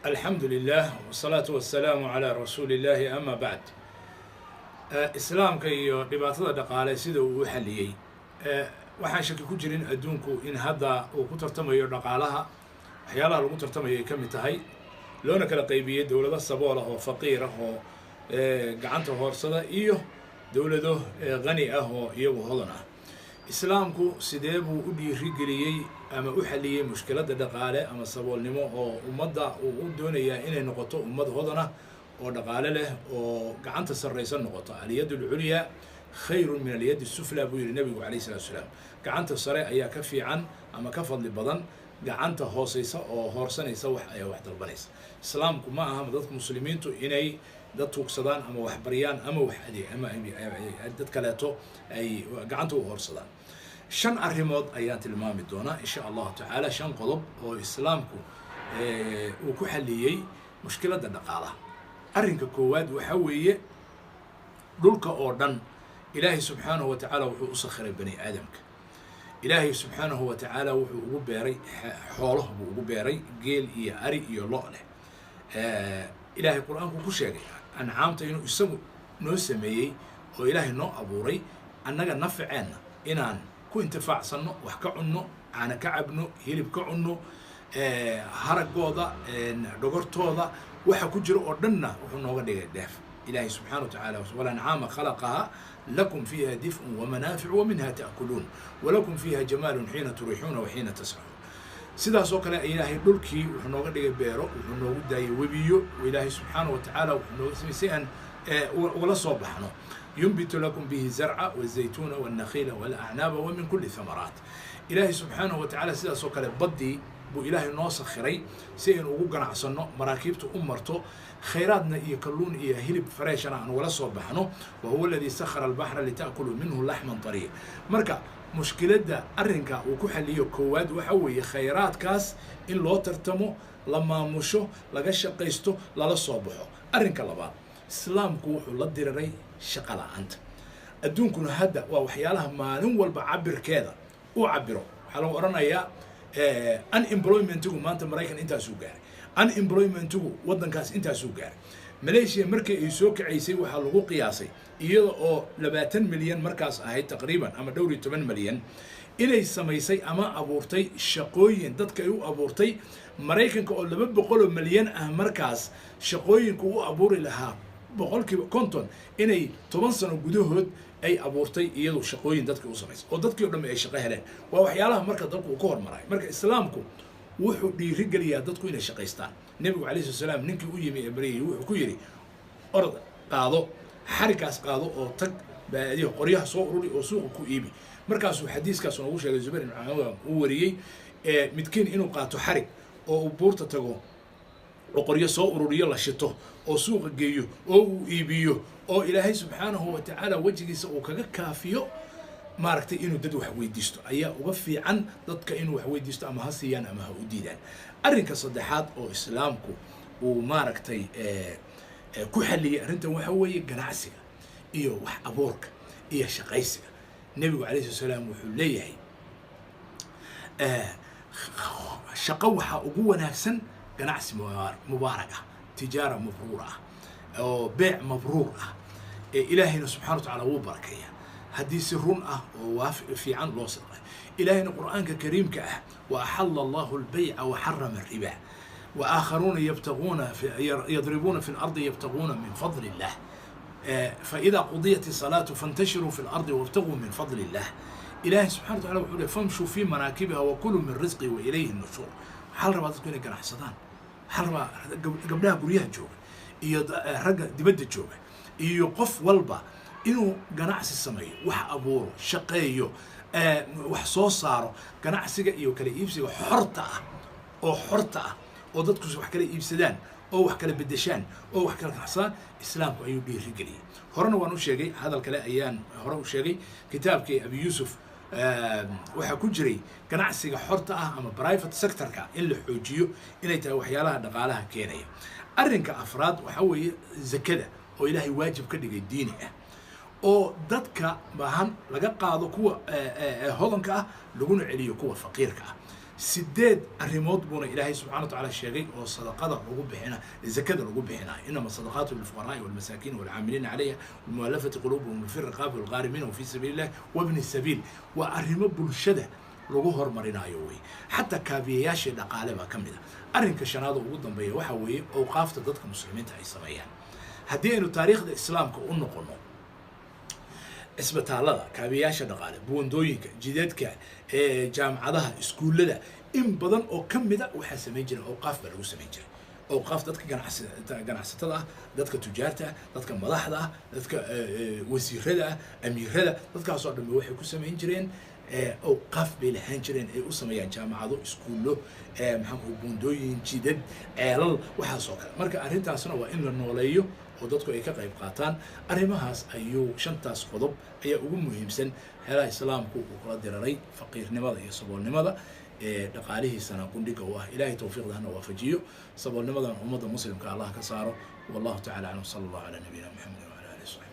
Alxamdu lilah wasalaatu wasalaamu calaa rasuuli illahi, ama bacd. Islaamka iyo dhibaatada dhaqaale sida uu u xaliyey, waxaan shaki ku jirin adduunku in hadda uu ku tartamayo dhaqaalaha. Waxyaalaha lagu tartamayo ay ka mid tahay, loona kala qaybiyey dowlado sabool ah oo faqiir ah oo gacanta hoorsada iyo dowlado qani ah oo iyagu hodan ah. Islaamku sidee buu u dhiirigeliyey ama u xaliyey mushkiladda dhaqaale ama saboolnimo oo ummadda uu u doonayaa inay noqoto ummad hodan ah oo dhaqaale leh oo gacanta sarraysa noqoto? "Alyad alculyaa khayrun min alyad sufla," buu yihi Nebigu calayh salatu salaam. Gacanta sare ayaa ka fiican ama ka fadli badan gacanta hooseysa oo hoorsanaysa wax ee wax dalbanaysa. Islaamku ma aha dadka Muslimiintu inay dad tuugsadaan ama wax baryaan ama wax adeeg ama dad kaleeto ay gacanta u hoorsadaan. Shan arrimood ayaan tilmaami doonaa, insha Allahu tacaala, shan qodob oo Islaamku uu ku xaliyey mushkiladda dhaqaalaha. Arrinka koowaad waxaa weeye, dhulka oo dhan Ilaahay subxaanahu wa tacaala wuxuu u sakhiray bani aadamka. Ilaahay subxaanahu wa tacaala wuxuu ugu beeray xoolo buu ugu beeray, geel iyo ari iyo lo' leh. Ilaahay Qur-aanku ku sheegay ancaamta inuu isagu noo sameeyey oo Ilaahay noo abuuray annaga nafaceenna, inaan ku intifaacsanno, wax ka cunno, caana ka cabno, hilib ka cunno, haragooda, dhogortooda, waxa ku jira oo dhanna wuxuu nooga dhigay dheef. Ilaahay subxana wa tacaala: "Walancaama khalaqahaa lakum fiiha dif'un wamanaaficu waminha ta'kuluun walakum fiiha jamaalun xiina turiixuuna wa xiina tasraxuun." Sidaas oo kale Ilaahay dhulkii wuxuu nooga dhigay beero, wuxuu noogu daayay webiyo. Ilaahay subxaana wa tacaala wuxuu nooga samey si aan ugala soo baxno: "Yunbitu lakum bihi zarca wazaytuuna walnakhiila walacnaaba wa min kulli thamaraat." Ilaahay subxaanahu wa tacaala sidaas oo kale baddii buu Ilaahay noo sakhiray si aynu ugu ganacsanno, maraakiibta u marto, khayraadna iyo kalluun iyo hilib fareshana aan ugala soo baxno. "Wa huwa aladii sakhara albaxra lita'kuluu minhu laxman tariya." Marka mushkiladda arrinka uu ku xaliyo koowaad waxa weeye khayraadkaas in loo tartamo, la maamusho, laga shaqaysto, lala soo baxo. Arrinka labaad, Islaamku wuxuu la diriray shaqa la-aanta. Adduunkuna hadda waa waxyaalaha maalin walba cabirkeeda u cabiro. Waxaa lagu odhanayaa unemploymentigu maanta Maraykan intaasuu gaaray, unemploymentigu waddankaas intaasuu gaaray. Malaysia markii ay soo kacaysay waxaa lagu qiyaasay, iyada oo 20 milyan markaas ahayd taqriiban ama dhowr iyo toban milyan, inay samaysay ama abuurtay shaqooyin dadka ay u abuurtay. Maraykanka oo 200 milyan ah markaas shaqooyinka u abuuri lahaa 50%, inay 10 sano gudahood ay abuurtay iyadu shaqooyin dadka u samaysay oo dadkii o dhan ay shaqo heleen. Waa waxyaalaha marka dalku uu ka hormarayo. Marka Islaamku wuxuu dhiirigeliyaa dadku inay shaqaystaan. Nebigu calayhi sala salaam ninkii u yimi ee baryayay wuxuu ku yidhi: "Orod, qaado xariggaas, qaado oo tag baadiyo, qoryaha soo ururi oo suuqa ku iibi." Markaasuu xadiiskaas noogu sheegay, Zubayr ibn Cawaam uu wariyey, midkiin inuu qaato xarig oo uu buurta tago oo qoryo soo ururiyo, la shito oo suuqa geeyo oo uu iibiyo, oo Ilaahay subxaanahu wa tacaala wejigiisa uu kaga kaafiyo, maaragtay, inuu dad wax weydiisto ayaa uga fiican dadka inuu wax weydiisto, ama ha siiyaan ama ha u diidaan. Arrinka saddexaad oo Islaamku uu maaragtay ku xaliyey arrintan waxa weeye ganacsiga iyo wax abuurka iyo shaqaysiga. Nebigu calayhi sala salaam wuxuu leeyahay: "Shaqo waxaa ugu wanaagsan ganacsi mubaarak ah, tijaara mabruur ah oo beec mabruur ah." Ee Ilaahayna subxana wa tacala wuu barakeeya haddii si run ah oo waaf fiican loo sadqay. Ilaahayna Qur'aanka kariimka ah: "Wa axala Allahu albayca wa xarama alriba wa aakharuuna yabtaguuna yadribuuna fi lardi yabtaguuna min fadli illah, faida qudiyat isalaatu fantashiruu fi lardi wabtaguu min fadli illah." Ilaahay subxana wa tacala wuxuu lehy: "Famshuu fi manaakibiha wa kuluu min risqi wa ilayhi nushuur." Waxaa la rabaa dadku inay ganacsadaan. Waxaa la rabaa gabdhaha guryaha jooga iyo ragga dibadda jooga iyo qof walba inuu ganacsi sameeyo, wax abuuro, shaqeeyo, wax soo saaro. Ganacsiga iyo kala iibsiga xorta ah oo xorta ah oo dadku wax kala iibsadaan oo wax kala bedeshaan oo wax kala ganacsadaan, Islaamku ayuu dhiirigeliyey. Horena waan u sheegay, hadal kale ayaan hore u sheegay, kitaabkii Abi Yuusuf waxaa ku jiray ganacsiga xorta ah ama private sectorka in la xoojiyo inay tahay waxyaalaha dhaqaalaha keenaya. Arrinka afraad waxaa weeye zakada oo Ilaahay waajib ka dhigay, diini ah, oo dadka baahan laga qaado, kuwa hodanka ah laguna celiyo kuwa faqiirka ah. 8 arrimood buuna Ilaahay subxana wa tacaala sheegay oo sadaqada lagu bixina, zakada lagu bixinayo. Inama sadaqaatu lilfuqaraai walmasaakiin walcaamiliina calayha walmualafati quluubuhum wafi riqaabi walghaarimiina wafi sabiili illah wabni sabiil. Waa arrimo bulshada lagu horumarinayo wey. Xataa kaabiyayaashii dhaqaale baa ka mid a. Arrinka shanaad oo ugu dambeeya waxaa weeye awqaafta dadka muslimiinta ay sameeyaan. Haddii aynu taariikhda islaamka u noqono, cisbitaallada, kaabiyayaasha dhaqaale, buwandooyinka, jidadka, jaamacadaha, iskuullada, in badan oo ka mida waxaa samayn jiray awqaaf baa lagu samayn jiray. Awqaaf dadka ganacsatada ah, dadka tujaarta ah, dadka madaxda ah, dadka wasiirada ah, amiirada, dadkaasoo dhanbe waxay ku samayn jireen awqaaf bay lahaan jireen ay u sameeyaan jaamacado, iskuullo, maxaan ku, buundooyin, jidad, ceelal, waxaas oo kale. Marka arrintaasna waa in la nooleeyo oo dadku ay ka qayb qaataan arrimahaas. Ayuu 5taas qodob ayaa ugu muhiimsan waxyaalaha islaamku uu kula diraray faqiirnimada iyo saboolnimada, dhaqaalihiisana gundhiga u ah. Ilaahay tawfiiqda hana waafajiyo, saboolnimadan ummadda muslimka Allah ka saaro. Wallahu tacala aclam, sala allahu calaa nabiyina Maxamed wacala alihi wasaxbi.